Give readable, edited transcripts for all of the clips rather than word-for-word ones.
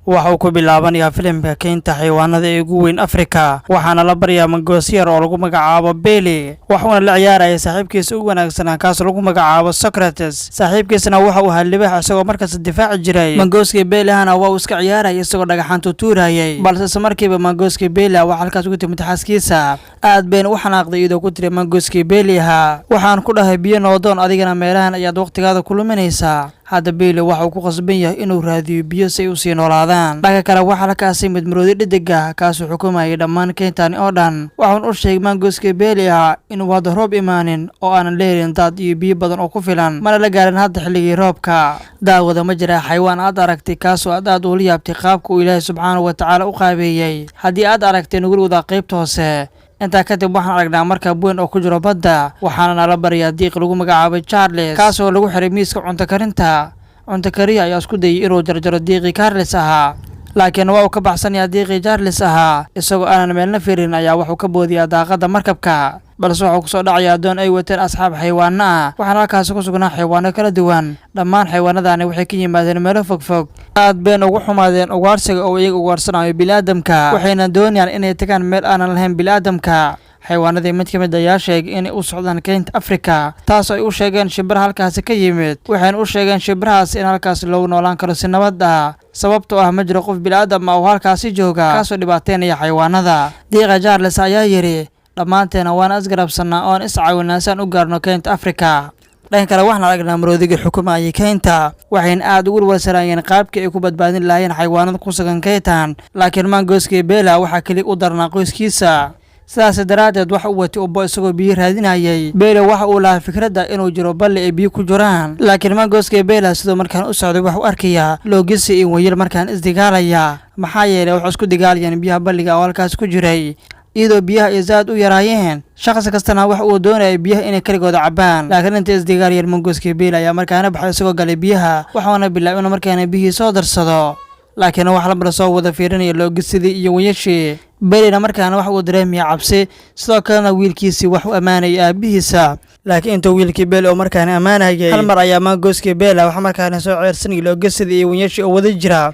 Waxa uu ku bilaabanayaa filimka keynta xayawaanada ee ugu weyn Afrika, waxaana la baryaa mangoos yar oo lagu magacaabo Beli. Waxuuna la ciyaaraya saaxiibkiisa ugu wanaagsanaa, kaas lagu magacaabo Socrates. Saaxiibkiisana waxa uu ahaa libaax, isagoo markasta difaaci jiray. Mangooskii Belihana waa uu iska ciyaaraya isagoo dhagaxaantu tuurayay, balse isla markiiba mangooskii Beli waxaa halkaas ugu timid xaaskiisa. Aad bayna u xanaaqday, iyadoo ku tiri mangooskii Beli ahaa, "Waxaan ku dhahay biyo noodoon, adigana meelahan ayaad waqtigaada ku luminaysaa." Hadda Beli waxa uu ku qasban yahay inuu raadiyo biyo si ay usii noolaadaan. Dhanka kale, waxaa halkaasi mid maroodi dhediga, kaasuu xukumayay dhammaan keyntani oo dhan. Waxaun u sheegay mangooskii Beli ahaa inuu hadda roob imaanin oo aanan la helin daad iyo biyo badan oo ku filan, mana la gaarin hadda xilligii roobka. Daawada, ma jira xayawaan aad aragtay kaasoo aad aad ula yaabtay qaabka uu Ilaahay subxaanahu wa tacaala u qaabeeyey? Haddii aad aragtay, nugul wadaa qaybta hoose. Intaa kadib waxaan aragnaa markab weyn oo ku jiro badda, waxaana nala barayaa diiq lagu magacaabay Charles, kaasoo lagu xiray miiska cunto karinta. Cunto kariya ayaa isku dayay inuu jarjaro diiqii Charles ahaa, laakiin waa uu ka baxsanayaa diiqii Charles ahaa. Isagoo aanan meelna firin ayaa wuxuu ka boodiyaa daaqadda markabka, balse wuxuu kusoo dhacayaa doon ay wateen asxaab xayawaano ah. Waxaana halkaasi ku sugnaa xayawaano kala duwan. Dhammaan xayawaanadani waxay ka yimaadeen meelo fogfog. Aad bayna ugu xumaadeen ugaarsiga oo iyaga ugaarsanayo bini'aadamka, waxayna doonayaan inay tagaan meel aanan lahayn bini'aadamka. Xayawaanadii mid ka mid ayaa sheegay inay u socdaan keynta Afrika, taas ay u sheegeen shimbiraha halkaasi ka yimid. Waxayna u sheegeen shimbirahaas in halkaasi loogu noolaan karo si nabad ah, sababtoo ah ma jiro qof bini'aadam ah oo halkaasi jooga kaasoo dhibaateynaya xayawaanada. Diiqa Charles ayaa yidhi, "Dhammaanteena waan isgarabsannaa oon is caawinaa si aan u gaarno keynta Afrika." Dhanka kale, waxaan aragnaa maroodigii xukumayay keynta. Waxayna aad ugu warwarsanayeen qaabkii ay ku badbaadin lahaayeen xayawaanada ku sugan keyntan, laakiin mangooskii Bela waxaa keli u darnaa qoyskiisa. Sidaas daraaddeed waxa uu watay ubbo isagoo biyo raadinayay. Bela waxa uu lahaa fikradda inuu jiro balli ay biyo ku jiraan, laakiin mangooskii Bela sidoo markaan u socday waxuu arkayaa loogisi iyo wayil markaan isdigaalaya, maxaa yeelay waxay isku digaalayaan biyaha balliga oo halkaas ku jiray. Iyadoo biyaha ay zaad u yaraayeen, shaqsi kastana wax uu doonayay biyaha inay keligooda cabbaan. Laakiin inta isdigaalayeen, mangooskii Bela ayaa markaana baxay isagoo galay biyaha, waxauna bilaabay inuu markaana biyihii soo darsado, laakiin wax lamar soo wada fiirinaya loogisidii iyo wayashii. Belina markaana wax uu dareemaya cabsi. Sidoo kalena wiilkiisii wax u ammaanayay aabihiisa, laakiin intuu wiilkii Beli oo markaana ammaanayay, hal mar ayaa mangooskii Bela wax markaana soo ceersanayay loogisidii iyo wayashii oo wada jira.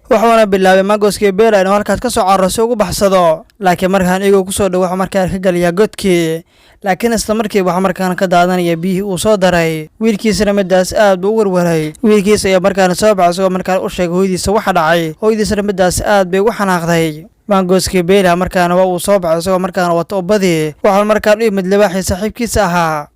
Wuxuuna bilaabay mangooskii Bela inuu halkaas ka soo cararo si ugu baxsado, laakiin markaan iyagoo kusoo dhow wuxuu markaan ka gelayaa godkii, laakiin isla markiiba waxaa markaan ka daadanaya biyihii uu soo daray. Wiilkiisana midaas aad buu u warwaray. Wiilkiisa ayaa markaana soo baxay isagoo markaan u sheegay hooyadiisa waxa dhacay. Hooyadiisana midaas aad bay ugu xanaaqday. Mangooskii Bela markaana waa uu soo baxay isagoo markaana wato ubbadii. Waxauna markaan u yimid libaaxii saaxiibkiisa ahaa,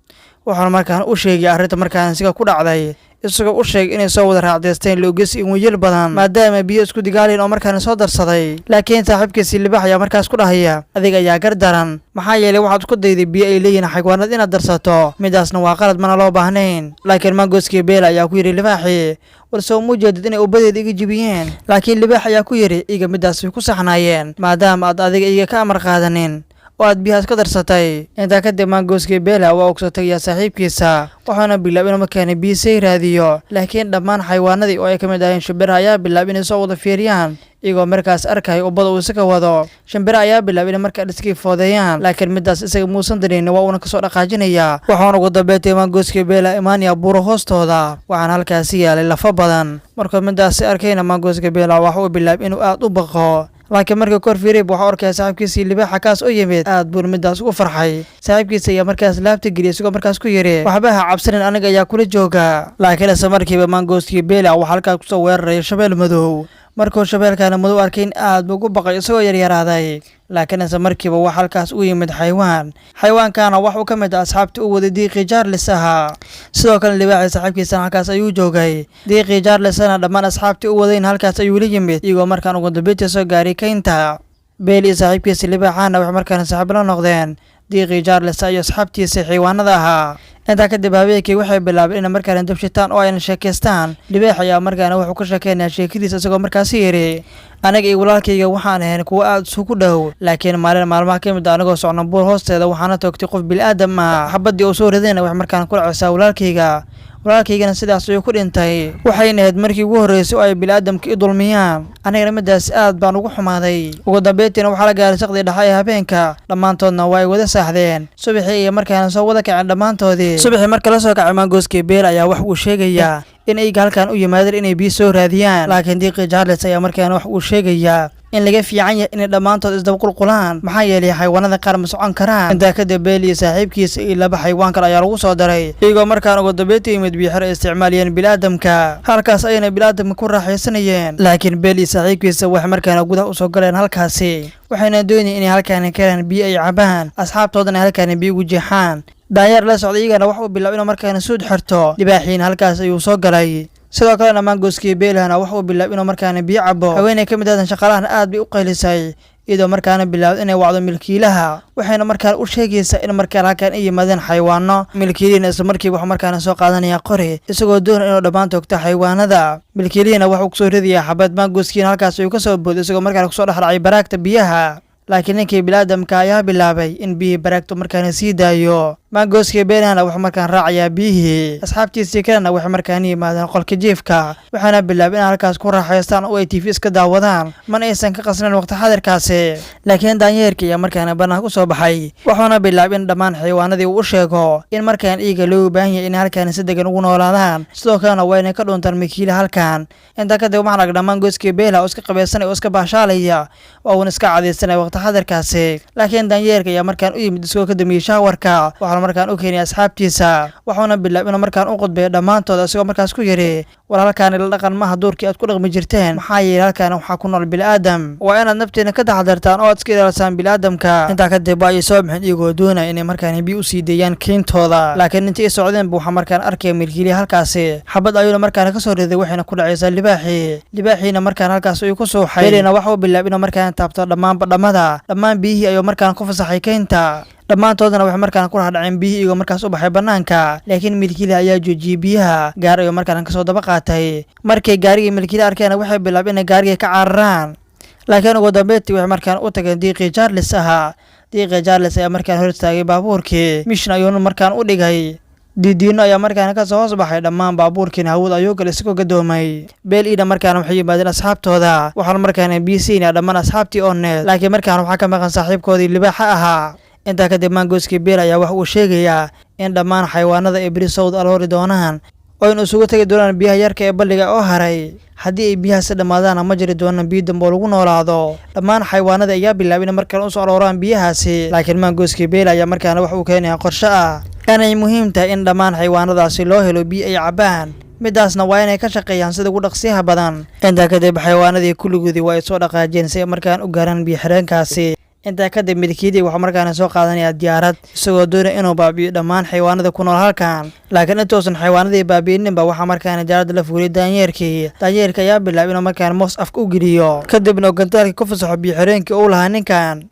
waxauna markaan u sheegay arrinta markaan siga ku dhacday, isagoo u sheegay inay soo wada raacdeysteen loogis iyo wayil badan, maadaama biyo isku digaaleen oo markaana soo darsaday. Laakiin saaxiibkiisii libaax ayaa markaas ku dhahaya, "Adiga ayaa gar daran, maxaa yeelay waxaad isku dayday biyo ay leeyihiin xaywaanad inaad darsato. Midaasna waa qalad, mana loo baahnayn." Laakiin mangooskii Bela ayaa ku yidhi libaaxii, "War soo mu jeedid inay ubbadeeda iga jibiyeen?" Laakiin libaax ayaa ku yidhi, "Iga midaas way ku saxnaayeen, maadaama aad adiga iga ka amar qaadanin oo aad biyahaas ka darsatay." Intaa kadib mangooskii Bela waa ogsoo tagayaa saaxiibkiisa, wuxuuna bilaabay inuu markaana biyo say raadiyo. Laakiin dhammaan xayawaanadii oo ay ka mid ahayeen shimbiraha ayaa bilaabay inay soo wada fiiriyaan, iyagoo markaas arkaya ubbada uu isaga wado. Shimbira ayaa bilaabay inay markaa dhiskii foodeeyaan, laakiin midaas isaga muusan dareynin, waa uuna kasoo dhaqaajinayaa. Waxauna ugu dambeyntii mangooskii Bela imaanaya buuro hoostooda, waxaana halkaasi yaalay lafo badan. Markuu midaasi arkayna, mangooska Bela waxa uu bilaabay inuu aad u baqo, laakiin markii kor fiirib waxaa arkaya saaxiibkiisii libaaxa kaas u yimid. Aad buuna midaas ugu farxay. Saaxiibkiisa ayaa markaas laabta geliyay, isagoo markaas ku yidhi, "Waxba ha cabsanin, aniga ayaa kula jooga." Laakiin isla markiiba mangooskii Bela waxaa halkaas kusoo weeraraya shabeel madow. Markuu shabeelkaana madow arkayn, aad buu ugu baqay isagoo yaryaraaday, laakiin isla markiiba wax halkaas u yimid xayawaan. Xayawaankaana wax uu ka mid ah asxaabtii u waday diiqii Charles ahaa. Sidoo kale libaaxii saaxiibkiisana halkaas ayuu joogay. Diiqii Charlesna dhammaan asxaabtii u wadayna halkaas ayuu la yimid, iyagoo markaan ugu dambeyntii soo gaaray keynta. Beel iyo saaxiibkiisa libaaxaana waxay markaana saaxiib la noqdeen diiqii Charles iyo asxaabtiisa xayawaanada ahaa. Intaa kadib habeenkii waxay bilaabeen inay markaana dabshitaan oo ayna sheekaystaan. Libaax ayaa markaana wuxuu ka sheekeynayaa sheekadiisa, isagoo markaasi yidhi, "Aniga iyo walaalkayga waxaan ahayn kuwo aad isugu dhow, laakiin maalin maalmaha ka mid a, anigoo socno buur hoosteeda, waxaana toogtay qof bil'aadam ah. Xabaddii oo soo ridayna wax markaan ku dhacaysaa walaalkayga, walaalkaygana sidaas ayuu ku dhintay. Waxayna ahayd markii ugu horreysay oo ay bil'aadamka i dulmiyaan, anigana midaas aad baan ugu xumaaday." Ugu dambeyntiina waxaa la gaaray saqdii dhexe ee habeenka. Dhammaantoodna waa ay wada saaxdeen. Subaxii iyo markaana soo wada kaceen dhammaantoodii. Subaxii marka la soo kacay, mangooskii Beel ayaa wax uu sheegayaa In eyga halkan u yimaadeen inay biyo soo raadiyaan, laakiin diiqii Charles ayaa markaana wax uu sheegayaa in laga fiican yahay inay dhammaantood isdaba qulqulaan, maxaa yeelay xayawaanada qaar ma socon karaan. Intaa kadib, Beel iyo saaxiibkiisa iyo laba xayawaan kale ayaa lagu soo daray, iyagoo markaan ugu dambeynta yimid biyo-xir ay isticmaalayeen bini'aadamka. Halkaas ayna bini'aadamka ku raaxaysanayeen, laakiin Beel iyo saaxiibkiisa waxay markaana gudaha usoo galeen halkaasi, waxayna doonayeen inay halkaani ka helaan biyo ay cabaan, asxaabtoodana halkaani biyo ugu jeexaan. Daanyeer la socda iyagana wax uu bilaab inuu markaana suud xirto. Libaaxiina halkaas ayuu soo galay. Sidoo kalena maangooskii Beelhana wax uu bilaab inuu markaana biyo cabo. Haweeney ka mid ahdan shaqaalahana aad bay u qaylisay, iyadoo markaana bilaabday inay wacdo milkiilaha, waxayna markaan u sheegaysaa in markaan halkaan ay yimaadeen xayawaano. Milkiilihina isla markiiba wuxuu markaana soo qaadanaya qori, isagoo doonaya inuu dhammaan toogto xayawaanada. Milkiilihina waxuu kusoo ridayaa xabad. Maangooskiina halkaas ayuu kasoo booday, isagoo markaana kusoo dhexdhacay baraagta biyaha, laakiin ninkii biniaadamka ayaa bilaabay in biyihii baraagtu markaana sii daayo. Maangooskii Beenahana wuxuu markaan raacayaa biyihii. Asxaabtiisii kalena waxay markaan yimaadeen qolka jiifka, waxaana bilaabay in halkaas ku raaxaystaan oo ay TV iska daawadaan, mana aysan ka qasnayn waqti xadirkaasi. Laakiin daanyeerkii ayaa markaana banaanka usoo baxay, wuxuuna bilaabay in dhammaan xayawaanadii uu u sheego in markaan iiga loo baahan yahay inay halkaan si degan ugu noolaadaan, sidoo kalena waa inay ka dhuuntaan milkiila halkan. Intaa kadib, waxaan aragnaa maangooskii Beela oo iska qabaysanaya oo iska baashaalaya oo uuna iska cadaysanaya waqti xadirkaasi. Laakiin daanyeerka ayaa markaan u yimid isagoo ka damiyey showerka, waxaana markaan u keenay asxaabtiisa, wuxuuna bilaabay inuu markaan u qudbeeyo dhammaantood, isagoo markaas ku yidhi: "War, halkaani la dhaqan maaha duurkii aad ku dhaqmi jirteen, maxaa yeelay halkaani waxaa ku nool bini'aadam. Waa inaad naftiina ka taxadartaan oo aad iska ilaalisaan bini'aadamka." Intaa kadib waa ay soo baxeen, iyagoo doonaya inay markaan biyo usii deeyaan keyntooda, laakiin intii ay socdeenba waxaa markaan arkaya milkiiliya halkaasi. Xabad ayuuna markaan kasoo riday, waxayna ku dhacaysaa libaaxii. Libaaxiina markaan halkaas ayuu ku suuxay. Belina waxa uu bilaabay inuu markaan taabto dhammaan badhamada. Dhammaan biyihii ayuu markaan ku fasaxay keynta. Dhammaantoodana waxay markaan ku dhexdhaceen biyihii, iyagoo markaas u baxay bannaanka, laakiin milkiila ayaa joojiyey biyaha. Gaar ayuu markaan kasoo daba qaatay. Markay gaarigii milkiila arkeen, waxay bilaabeen inay gaarigii ka cararaan, laakiin ugu dambeyntii waxay markaan u tageen diiqii Charles ahaa. Diiqii Charles ayaa markaan hor istaagay baabuurkii, mishin ayuuna markaan u dhigay. Diidiino ayaa markaana kasoo hoos baxay. Dhammaan baabuurkiina hawada ayuu galay isagoo gadoomay. Beel iina markaana waxay yimaadeen asxaabtooda, waxaana markaana biyo siinaya dhammaan asxaabtii oo need, laakiin markaan waxaa ka maqan saaxiibkoodii libaaxa ahaa. Intaa kadib, maangooskii Beel ayaa wax uu sheegayaa in dhammaan xayawaanada ay beri sawd aloori doonaan oo in isugu tegi doonaan biyaha yarka ee balliga oo haray. Haddii ay biyahaasi dhammaadaana, ma jiri doonaan biyo dambe oo lagu noolaado. Dhammaan xayawaanada ayaa bilaabay in markale usoo arooraan biyahaasi, laakiin maangooskii Beel ayaa markaana wax uu keenaya qorshe ah inay muhiim tahay in dhammaan xayawaanadaasi loo helo biyo ay cabbaan, midaasna waa inay ka shaqeeyaan sida ugu dhaqsiyaha badan. Intaa kadib, xayawaanadii kulligoodii waa ay soo dhaqaajiyeen si ay markaan u gaaraan biyo xireenkaasi. Intaa kadib, milkiyadii waxuu markaana soo qaadanayaa diyaarad, isagoo doonaya inuu baabi'iyo dhammaan xayawaanada ku nool halkan. Laakiin intuusan xayawaanadii baabi'ininba, waxaa markaana diyaaradda la fuuliyay daanyeerkii. Daanyeerka ayaa bilaabay inuu markaana moos afka u geliyo, kadibna uu gantaalkii ku fasaxo biyo xireenkii uu lahaa ninkan,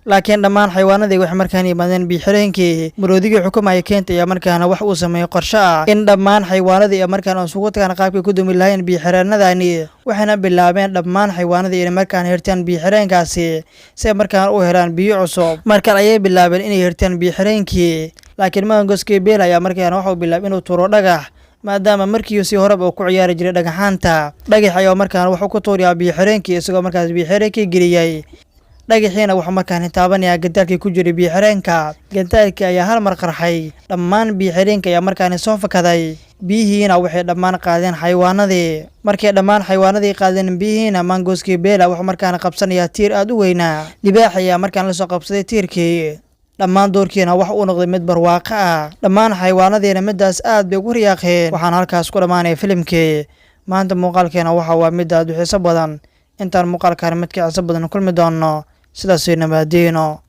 laakiin dhammaan xayawaanadii waxay markaan yimaadeen biyo xireenkii. Maroodigii xukumaya keenta ayaa markaana wax uu sameeyey qorshe ah in dhammaan xayawaanadii ay markaan isugu tagaan qaabkay ku dumi lahayn biyo xireenadani, waxayna bilaabeen dhammaan xayawaanadii inay markaan hirtaan biyo xireenkaasi si ay markaan u helaan biyo cusub. Markale ayay bilaabeen inay hirtaan biyo xireenkii, laakiin maangoskii Beel ayaa markaana waxuu bilaabay inuu tuuro dhagax, maadaama markii si horeba uu ku ciyaari jiray dhagaxaanta. Dhagax ayaa markaan wuxuu ku tuurayaa biyo xireenkii, isagoo markaas biyo xireenkii geliyey. Dhagaxiina wuxuu markaan taabanayaa gantaalkii ku jiray biyo xireenka. Gantaalkii ayaa hal mar qarxay. Dhammaan biyo xireenka ayaa markaani soo fakaday. Biyihiina waxay dhammaan qaadeen xayawaanadii. Markay dhammaan xayawaanadii qaadeen biyihiina, maangooskii Beela wuxuu markaana qabsanayaa tiir aad u weynaa. Libaax ayaa markaan lasoo qabsaday tiirkii. Dhammaan doorkiina wax uu noqday mid barwaaqo ah. Dhammaan xayawaanadiina midaas aad bay ugu riyaaqeen. Waxaana halkaas ku dhammaanaya filimkii maanta. Muuqaalkeena waxa waa mid aad u xiiso badan. Intaan muuqaalkaan mid ka xiiso badan kulmi doono, sidaasay nabaadiino.